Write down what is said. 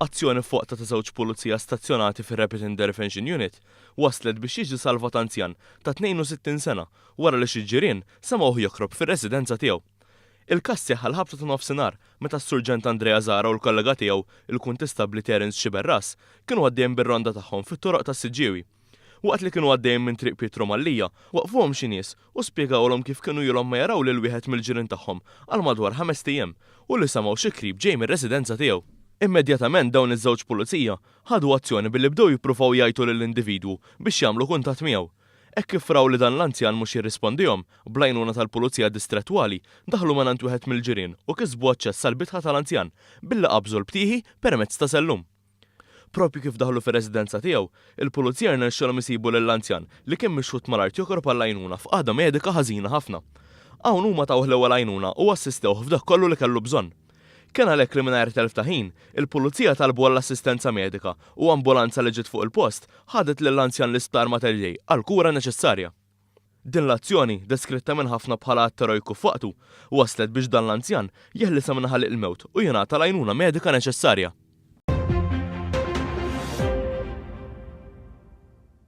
Azzjoni f'waqtha ta' żewġ pulizija stazzjonati fir-Rapid Intervention Unit wasslet biex jiġi salvat anzjan ta' 62 sena wara li xi ġirien semgħuh jokrob fir-residenza tiegħu. Il-każ seħħ għall-ħabta ta' nofsinhar meta s-Surġent Andrea Zahra u l-kollega tiegħu, il-Kuntistabbli Terence Sciberras, kienu għaddejjin bir-ronda tagħhom fit-toroq tas-Siġġiewi. Waqt li kienu għaddejjin minn Triq Pietru Mallia, waqqfuhom xi nies u spjegawlhom kif kienu ilhom ma jaraw lil wieħed mill-ġirien tagħhom għal madwar ħamest ijiem u li semgħu xi krib ġej mir-residenza tiegħu. Immedjatament dawn iż-żewġ pulizija ħadu azzjoni billi bdew jippruvaw jgħajtu lill-individwu biex jagħmlu kuntatt miegħu. Hekk kif raw li dan l-anzjan mhux jirrispondihom, bl-għajnuna tal-Pulizija Distrettwali daħlu mingħand wieħed mill-ġirien u kisbu aċċess għall-bitħa tal-anzjan billi qabżu l-btieħi permezz ta' sellum. Proprju kif daħlu fir-residenza tiegħu, il-pulizija rnexxelhom isibu lill-anzjan li kien mixħut mal-art jokrob għall-għajnuna f'qagħda medika ħażina ħafna. Hawn huma tawh l-ewwel għajnuna u assistewh f'dak kollu li kellu bżonn. Kien għalhekk li mingħajr telf ta' ħin, il-pulizija talbu għall-assistenza medika u ambulanza li ġiet fuq il-post ħadet lill-anzjan l-Isptar Mater Dei għall-kura neċessarja. Din l-azzjoni, deskritta minn ħafna bħala att erojku f'waqtu, wasslet biex dan l-anzjan jeħlisha minn ħalq il-mewt u jingħata l-għajnuna medika neċessarja.